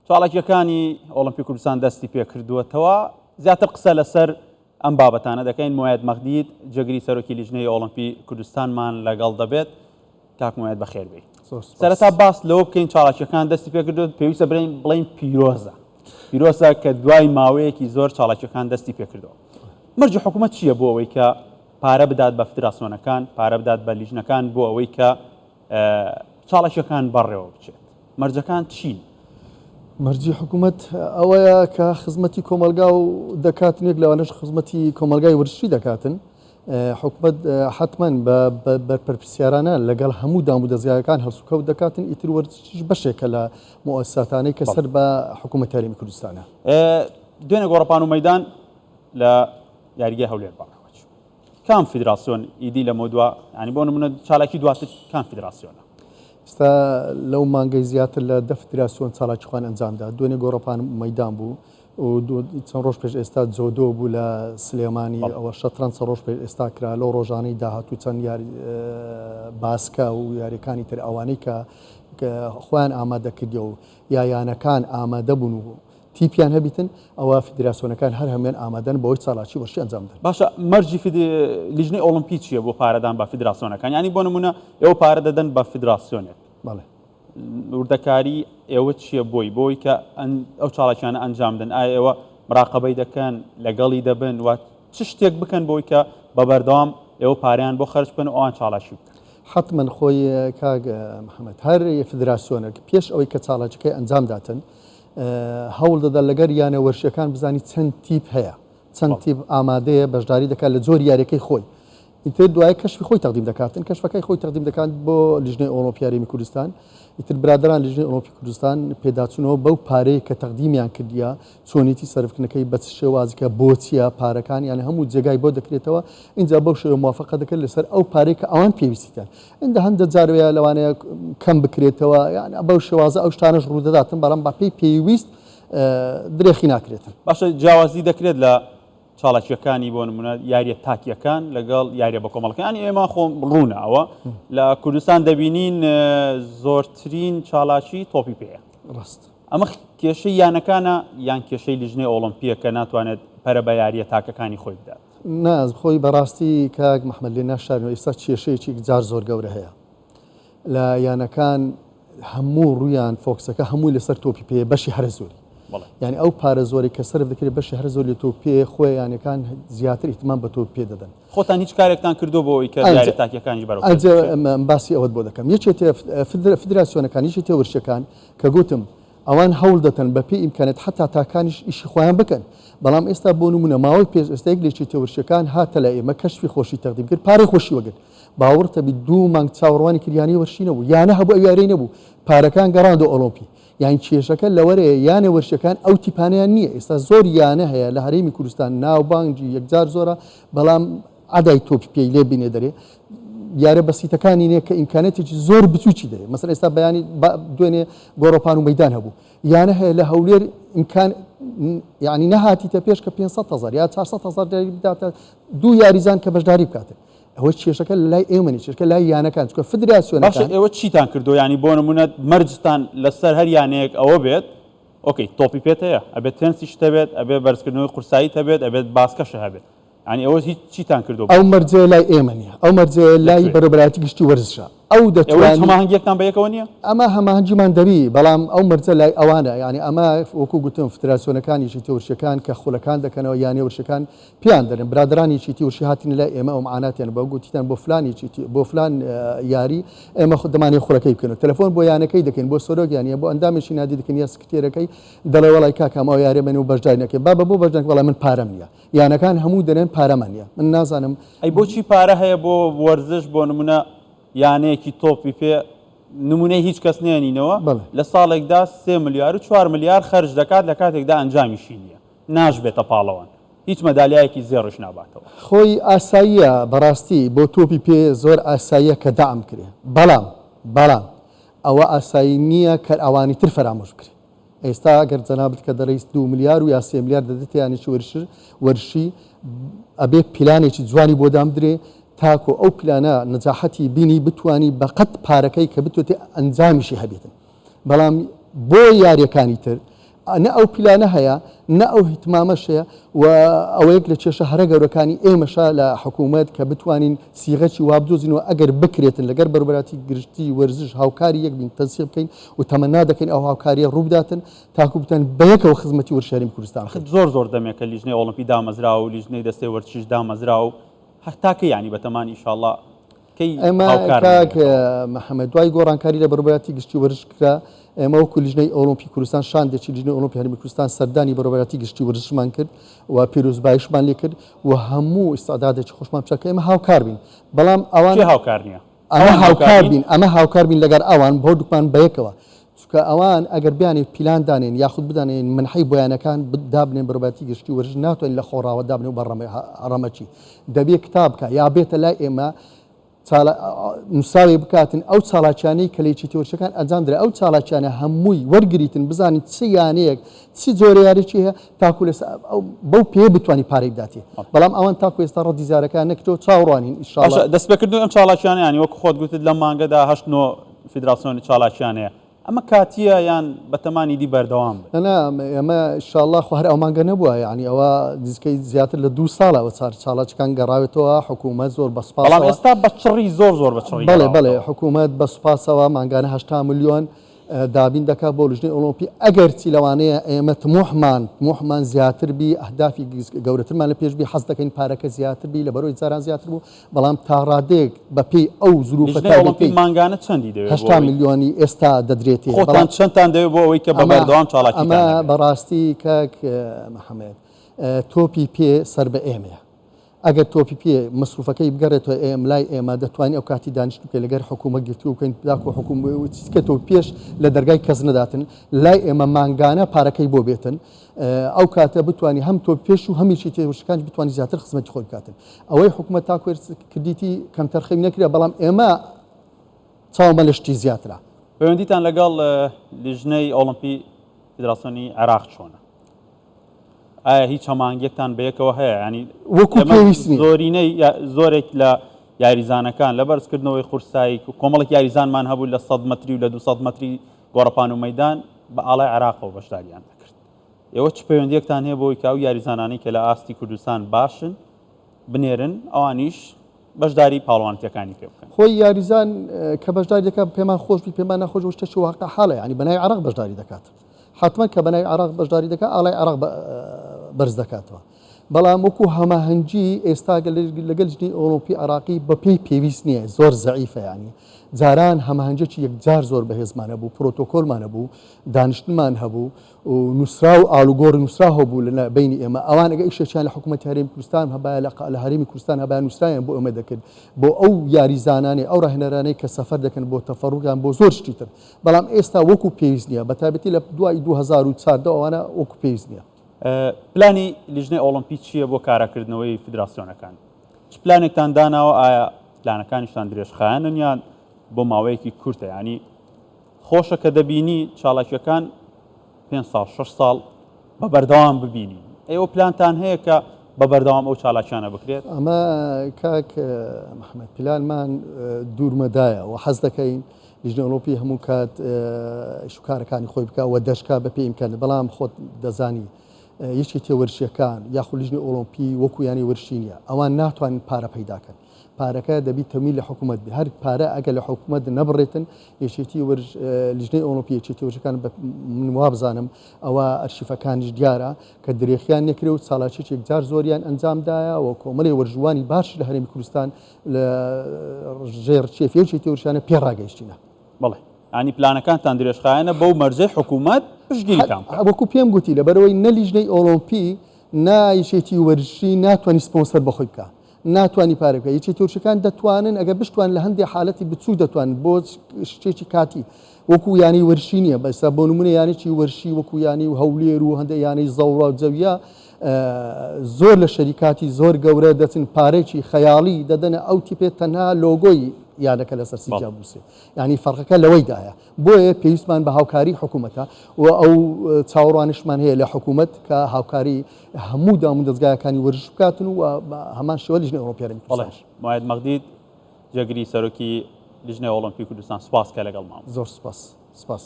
چاڵاکیەکانی ئۆڵمپی کوردستان دەستی پێکردووەتەوە زیاتر قسە لەسەر ئەم بابەتانە دەکەین موید مەغدید جێگری سەرۆکی لیژنەی ئۆڵمپی کوردستانمان لەگەڵ دەبێت کاک موید بەخێر بێی سەرەتا باس لەوە بکەین چاڵاکیەکان دەستی پێکردووە پێویستە برین بڵین پیرۆزە پیرۆزە کە دوای ماوەیەکی زۆر چاڵاکیەکان دەستی پێکردەوە مەرجی حکوومەت چییە بۆ ئەوەی کە پارە بدات بە فدراسیۆنەکان پارە بدات بە لیژنەکان بۆ ئەوەی کە چاڵاکیەکان بەڕێوە بچێت مەرجەکان چین؟ مەرجی حکوومەت ئەوەیە کە خزمەتی کۆمەلگا و دەکاتن یەک لەوانەش خزمەتی کۆمەلگای وەرزشی دەکاتن حکومەت حتمما بە بەرپرسیارانە لەگەڵ هەموو دام و دەزگاکان هەڵسوکەوت دەکاتن ئیتر وەرزشیش بەشێکە لە موئەسساتانەی کە سەر بە حکوومەت هەرێمی کوردستانە. دوێنێ گۆڕەپان و مەیدان لە یاریگای هەولێر بەڕێوەچوو. کام فیدراسیۆن ئیدی لەمەودوا یانی بۆ نمونە چالاکی دواتر کام فیدراسیۆنە؟ ئێستا لەو مانگەی زیاتر لە دە فیدراسیۆن چالاکی خۆیان ئەنجامدا دوێنێ گۆڕەپان مەیدان بوو و چەند ڕۆژ پێش ئێستا جۆدۆ بوو لە سلێمانی ئەوە شەترەنج چەند ڕۆژ پێش ئێستا کرا لەو ڕۆژانەی داهاتوو چەند یاری باسکە و یاریەکانی تر ئەوانەی کە خۆیان ئامادە کردی و یا یانەکان ئامادە بوون و تیپیان هەبیتن ئەوە فیدراسیۆنەکان هەر هەموویان ئامادەن بەوەی چالاکی وەرشی ئەنجام بدەن. باشە مەرجی لیژنەی ئۆڵۆمپی چییە بۆ پارەدان بە فیدراسیۆنەکان؟ یانی بۆ نموونە ئێوە پارە دەدەن بە فیدراسیۆنێک. بەڵێ. وردەکاری ئێوە چییە بۆی بۆی کە ئەو چالاکیانە ئەنجام بدەن؟ ئایا ئێوە مراقەبەی دەکەن، لەگەڵی دەبن و چ شتێک بکەن بۆی کە بە بەردەوام ئێوە پارەیان بۆ خەرج بکەن و ئەوان چالاکی بکەن؟ حەتمەن خۆی کاک محەمەد هەر فیدراسیۆنێک پێش ئەوەی کە چالاکیەکەی ئەنجام داتن هەوڵ دەدا لەگەر یانە وەرشیەکان بزانی چەند تیپ هەیە چەند تیپ ئامادەیە بەشداری دەکات لە جۆری یاریەکەی خۆی ئیتر دوای کەشفی خۆی تەقدیم دەکاتن کەشفەکەی خۆی تەقدیم دەکات بۆ لیژنەی ئۆڵۆمپی هەرێمی کوردستان ئیتر برادران لیژنەی ئۆڵۆمپی کوردستان پێداچوونەوە بەو پارەیە کە تەقدیمیان کردیە چۆنیتی سەرفکردنەکەی بە چ شێوازیکە بۆچیە پارەکان یان هەموو جێگای بۆ دەکرێتەوە اینجا بەو شێوە موافقە دەکرێت لەسەر ئەو پارەی کە ئەوان پێویستیتان ئینجا هەندە جار وەیە لەوانەیە کەم بکرێتەوە یان بەو شێوازە ئەو شتانەش ڕوودەداتن بەڵام بە پێی پێویست درێخی ناکرێتن. باشە جیاوازی دەکرێت لە چالاکیەکانی بۆ نمونە یاریە تاکیەکان لەگەڵ یاریە بە کۆمەڵەکان ئێمە خۆم ڕوونە ئەوە لە کوردستان دەبینین زۆرترین چالاکی تۆپی پێیە ڕاست ئەمە کێشەی یانەکانە یان کێشەی لیژنەی ئۆڵۆمپیە کە ناتوانێت پەرە بە یاریە تاکەکانی خۆی بدات؟ نا خۆی بەڕاستی کاک محمد لێ ناشارینەوە ئێستا کێشەیەکی یەکجار زۆر گەورە هەیە لە یانەکان هەموو ڕویان فۆکسەکە هەمووی لەسەر تۆپی پێ بەشی هەرە زۆری یعنی ئەو پارە زۆری کە سەرف دەکرێت بەشی هەرە زۆر لە تۆپ پێ خۆی یانەکان زیاتر ئیهتمام بە تۆپ پێ دەدەن خۆتان هیچ کارێکتان کردو بۆ ئەوەی کە یاریە تاکیەکانیش بەرەو پێش بچێت؟ باسی ئەوەت بۆ دەکەم یەکێتێ فدراسیۆنەکان یەکێتێ وەرشەکان کە گوتم ئەوان هەوڵ دەتەن بە پێی ئیمکانیەت حەتا تاکانیش ئیشی خۆیان بکەن بەڵام ئێستا بۆ نمونە ماوەی پێش ئێستا یەک لە یەکێتیە وەرشیەکان هاتە لای ئێمە کەشفی خۆشی تەقدیم کرد پارەی خۆشی وەگرت باوەڕتە بی دوو مانگ چاوەڕوانی کرد یانەی وەرشی نەبوو یانە هەبوو ئەو یارەی نەبوو پارەکان گەڕاندەوە ئۆڵۆمپی یان کێشەکە لەوەرەیە یانە وەرشیەکان ئەو تیپانەیان نییە ئێستا زۆر یانە هەیە لە هەرێمی کوردستان ناوبانگی یەکجار زۆرە بەڵام عەدای تۆپی پێی لێ بینێ دەرێ یارە بەسیتەکانی نیە کە ئیمکانێتێکی زۆر بچووکی دەرێ مەسەر ئێستا بەیانی دوێنێ گۆڕۆپان و مەدان هەبوو یانە هەیە لە هەولێر ئیمکان یعنی نەهاتیتە پێش کە 500 هزار یا 400 هزار داری بداتە دوو یاریزان کە بەشداری بکاتن ئەوە کێشەکە لە لای ئێمە نیە کێشەکە لای یانەکان چونکە باشە فدراسیۆنەکان ئێوە چیتان کردووە یانی بۆ نمونە مەرجتان لەسەر هەر یانەیەک ئەوە بێت ئۆکەی تۆپی پێت هەیە ئەبێت تێنسیشت هەبێت ئەبێ بەرزکردنەوەی قورساییت هەبێت ئەبێت باسکەشت هەبێت یانی ئێوە هیچ چیتان کردووە ئەو مەرجەیە لای ئێمە نییە ئەو مەرجەیە لای بەڕێوەبەرایەتی گشتی وەرزشە ئەو ئێوە هیچ دەتوانی هەماهەنگیەکتان بە یەکەوە نییە؟ ئەمە هەماهەنگیمان دەبی بەڵام ئەو مەرجە لای ئەوانە یانی ئەمە وەکو گوتم فدراسیۆنەکان یەکێتی وەرزشیەکان کە خولەکان دەکەنەوە یانە وەرزشیەکان پێیان دەرێن برادەران یەکێتی وەرزشی هاتینە لای ئێمە ئەو معاناتیان بۆ گوتیتان بۆ فلان یەکێتی بۆ فلان یاری ئێمە خۆ دەمانەوێ خولەکەی بکەینەوە تەلەفۆن بۆ یانەکەی دەکەین بۆ سەرۆک یانە بۆ ئەندامێکی نادی دەکەین یا سکرتێرەکەی دەڵێ وەڵای کاکە ئەم ئەو یاریە بەین و بەشداری نەکەین بابە بۆ بەشداری نەکەین وەڵای من پارەم نییە یانەکان هەموو دەرێن پارەمان نییە من نازانم. ئەی بۆچی پارە هەیە بۆ وەرزش بۆ نمونە یانەیەکی تۆپی پێ نمونەی هیچ کەس نێنینەوە لە ساڵێکدا سێ ملیار و چوار ملیار خەرج دەکات لە کاتێکدا ئەنجامیشی نییە ناشبێتە پاڵەوان هیچ مەدالیایەکی زێڕیش ناباتەوە. خۆی ئاساییە بەڕاستی بۆ تۆپی پێ زۆر ئاساییە کە دەعم بکرێ بەڵام بەڵام ئەوە ئاسایی نییە کە ئەوانی تر فەرامۆش بکرێ ئێستا ئەگەر جەنابت کە دەڵێیت دوو ملیار و یا سێ ملیار دەدرێتە یانێکی وەرشر وەرشی ئەبێ پلانێکی جوانی بۆ دامدرێ تاکۆ ئەو پلانە نەجاحەتی بینی بتانی بەقەت پارەکەی کە بتوێتێ ئەنجامیشی هەبێتن بەڵام بۆ یاریەکانی تر. نە ئەو پیلانە هەیە، نە ئەو ئیهتمامەش هەیە و ئەوە یەک لە کێشە هەرە گەورەکانی ئێمەشە لە حکوومەت کە بتوانین سیغەکی وا بدۆزینەوە ئەگەر بکرێتن لەگەر بەربەراتی گشتی وەرزش هاوکاری یەک بین تەنسیق بکەین و تەمەنا دەکەین ئەو هاوکارییە ڕووبداتن تاکوو بتوانین بەیەکەوە خزمەتی وەرزشی هەرێمی کوردستان ئاخر بکەین. زۆر زۆر دەمێکە لیژنەی ئۆڵۆمپی دامەزراوە و لیژنەی دەستەی وەرزشیش دامەزراوە و هەر تا کەی یانی بەتەمان ئیشاڵڵا کەی ئێمە هاوکارمان کاک دەبێتەوە؟ محەمەد دوای گۆڕانکاری لە بەڕێوەبەرایەتی گشتی وەرزش کرا، ئێمە وەکو لیژنەی ئۆڵۆمپی کوردستان شاندێکی لیژنەی ئۆڵۆمپی هەرێمی کوردستان سەردانی بەڕێوەبەرایەتی گشتی وەرزشمان کرد و پیرۆزباییشمان لێ کرد و هەموو ئیستعدادێکی خۆشمان پیشان کە ئێمە هاوکار بین بەڵام ئەوان کێ هاوکار نییە؟ ئەمە ئەوان هاوکار هاوکار نین؟ بین ئەمە هاوکار بین لەگەر ئەوان هەردووکمان بەیەکەوە چونکە ئەوان ئەگەر بیانەوێت پیلان دانێن یاخود بدانێن منحەی بۆیانەکان دابنێن بەڕێوەبەرایەتی گشتی وەرزش ناتوانین لە خۆڕاوە دابنێن و بە ڕەمەکی دەبێ کتاب بکا یا بێتە لای ئێمە نووسراوێک بکاتن ئەو چالاکیانەی کە لە یەکێتی وەرزشەکان ئەنجام درا ئەو چالاکیانە هەمووی وەرگریتن بزانین چ یانەیەک چ جۆرە یاریی هەیە تاکو لەسەر ئەو بەو پێیە بتوانی پارەی بداتێ بەڵام ئەوان تاکو ئێستا ڕەدی زارەکان نەکردەوە چاوەڕوانین باشە ئیشاڵا. دەستپێکردنەوەی ئەم چالاکیانە یانی وەکو خۆت گوتت لەم مانگەدا هەشت نۆ فیدراسیۆنی چالاکیان هەیە ئەمە کاتییە یان بەتەمانی دی بەردەوام بن؟ نا نا ئێمە ئیشاڵا خۆ هەر ئەو مانگە نەبووە یانی ئەوە نزیکەی زیاتر لە دوو ساڵە ئەوە چالاکیەکان گەڕاوێتەوە حکوومەت زۆر بە بەڵام سوپاسەوە ئێستا بە چڕی زۆر زۆر بە چڕی بەڵێ بەڵێ گەڕاوەتەوە. حکوومەت بە سوپاسەوە مانگانە 80 ملیۆن دابین دەکات بۆ لیژنەی ئۆڵۆمپی، ئەگەرچی لەوانەیە ئێمە تموحمان تموحمان زیاتر بی، ئەهدافی گەورەترمان لە پێش بی، حەز دەکەین پارەکە زیاتر بی، لەبەرئەوەی جاران زیاتر بوو، بەڵام تا ڕادەیەک بە پێی ئەو زروفە لیژنەی ئۆڵۆمپی تایبەتەی مانگانە چەندی دەوێت بۆ 80 ئەوەی؟ ملیۆنی ئێستا دەدرێتێ، خۆتان بەڵام چەندتان دەوێت بۆ ئەوەی کە بە ئەمە بەردەوام چالاکیتان ئەمە هەبێت؟ بەڕاستی کاک محەمەد تۆپی پێ سەر بە ئێمەیە، ئەگەر تۆپی پێ مەسروفەکەی بگەڕێتەوە ئێم لای ئێمە دەتوانین ئەو کاتی دانیشتن بکەین لەگەر حکوومەت گفتوگۆ بکەین تاکو حکووم چکە تۆپی پێش لە دەرگای کەس نەداتن لای ئێمە مانگانە پارەکەی بۆ بێتن ئەو کاتە بتوانی هەم تۆپی پێش و هەمیشی تێوشەکان بتوانانی زیاتر خزمەتی خۆی بکاتن ئەوەی حکوومەت تاکو کردیتی کەمتەرخەمی نەکرێ بەڵام ئێمە چاومان لە شتی زیاترە. پەیوەندیتان لەگەڵ لیژنەی ئۆڵمپی فیدراسیۆنی عێراق چۆنە؟ ئایا هیچ هەماهەنگیەکتان بەیەکەوە هەیە ینی وەکو پێویست نییە زۆرینەی زۆرێک لە یاریزانەکان لە بەرزکردنەوەی قورسایی و کۆمەڵێک یاریزانمان هەبوو لە 100 مەتری و لە 200 مەتری گۆڕەپان و مەدان بە ئاڵای عێراقەوە بەشداریان دەکرد ئێوە چ پەیوەندیەکتان هەیە بۆی کە ئەو یاریزانانەی کە لە ئاستی کوردستان باشن بنێرن ئەوانیش بەشداری پاڵەوانێتیەکانی پێ بکەن. خۆی یاریزان کە بەشداری دەکات پێمان خۆش بی پێمان ناخۆش بی شتێکی واقع حاڵە یانی بەناوی عێراق بەشداری دەکات حتمما کە بەناوی عێراق بەشداری دەکات ئاڵای عێراق بەرز دەکاتەوە بەڵام وەکو هەماهەنگی ئێستا لەگەل لیژنەی ئۆڵۆمپی عێراقی بەپێی پێویست نییە زۆر زەعیفە ینی جاران هەماهەنگێکی یەکجار زۆر بەهێزمان هەبوو پرۆتۆکۆلمان هەبوو دانیشتنمان هەبوو و نووسراو ئاڵوگۆڕی نووسراو هەبوو لە بەینی ئێمە، ئەوان ئەگەر ئیشێکیان لە حکوومەتی هەرێمی کوردستان هەبایە لە لە هەرێمی کوردستان هەبایە نووسراویان بۆ ئێمە دەکرد بۆ ئەو یاریزانانەی ئەو ڕاهێنەرانەی کە سەفەر دەکەن بۆ تەفەروغیان بۆ زۆر شتی تر بەڵام ئێستا وەکوو پێویست نییە بە تایبەتی لە دوای 2014 ئەوانە وەکوو پێویست نییە. پلانی لیژنەی ئۆڵۆمپی چییە بۆ کاراکردنەوەی فیدراسیۆنەکان؟ چ پلانێکتان داناوە ئایا پلانەکانیشتان درێژخایەنن یان بۆ ماوەیەکی کورتە یانی خۆشە کە دەبینی چالاکیەکان پێ ساڵ شش ساڵ بە بەردەوام ببینی ئێوە پلانتان هەیە کە بە بەردەوام ئەو چالاکیانە بکرێت؟ ئەمە کاک محەممەد پلانمان دوورمەدایە و حەز دەکەین لیژنەی ئۆڵۆمپی هەموو کات شوکارەکانی خۆی بکە و دەشکا بە پێی ئیمکان بەڵام خۆت دەزانی یەکێتیە وەرزشیەکان یاخود لیژنەی ئۆڵۆمپی وەکو یانەی وەرزشی نییە ئەوان ناتوانن پارە پەیداکەن پارەکە دەبی تەمویل لە حکوومەت بێ هەر پارە ئەگەر لە حکوومەت نەبڕێتن یەکێتی وەرز لیژنەی ئۆڵۆمپی یەکێتی وەرزشەکان بە من وابزانم ئەوە ئەرشیفەکانیش دیارە کە درێخیان نەکرێ و چالاکیی یەکجار زۆریان ئەنجام دایە و کۆمەڵی وەرزشوانی باش لە هەرێمی کوردستان لە ژێر چێفی یەکێتی وەرزشانە پێ ڕاگەیشتینە. بەڵێ یانی پلانەکانتان درێژخایەنە بەو مەرجەی حکوومەت پشتگیریتان بکات. وەکو پێم گوتی لەبەرئەوەی نە لیژنەی ئۆڵۆمپی نە یەکێتی وەرزشی ناتوانی سپۆنسەر بە خۆی بکا ناتوانی پارە بکە یەکێتی وەرزشەکان دەتوانن ئەگەر بشتوان لە هەندێک حالەتی بچوو دەتوانن بۆ شتێکی کاتی وەکو یانەی وەرزشی نییە بەسا بۆ نمونە یانێکی وەرزشی وەکو یانەی و هەولێر و هەندێک یانەی زەوڕا و جەویە زۆر لە شەریکاتی زۆر گەورە دەچن پارێکی خەیاڵی دەدەنە ئەو تیپێ تەنها لۆگۆی یانەکە لەسەر سیجا بنووسێ یعنی فەرقەکە لەوەیدایە بۆیە پێویستمان بە هاوکاری حکوومەتە و ئەو چاوەڕوانیشمان هەیە لە حکوومەت کە هاوکاری هەموو دامودەزگایەکانی وەرزش بکاتن و هەمان شێوە لیژنەی ئۆڵۆمپی هەرێمی بەڵێ کوردستانیش. موئەیەد مەغدید جێگری سەرۆکی لیژنەی ئۆڵۆمپی کوردستان سوپاس کە لەگەڵمان بووی. زۆر سوپاس. سوپاس.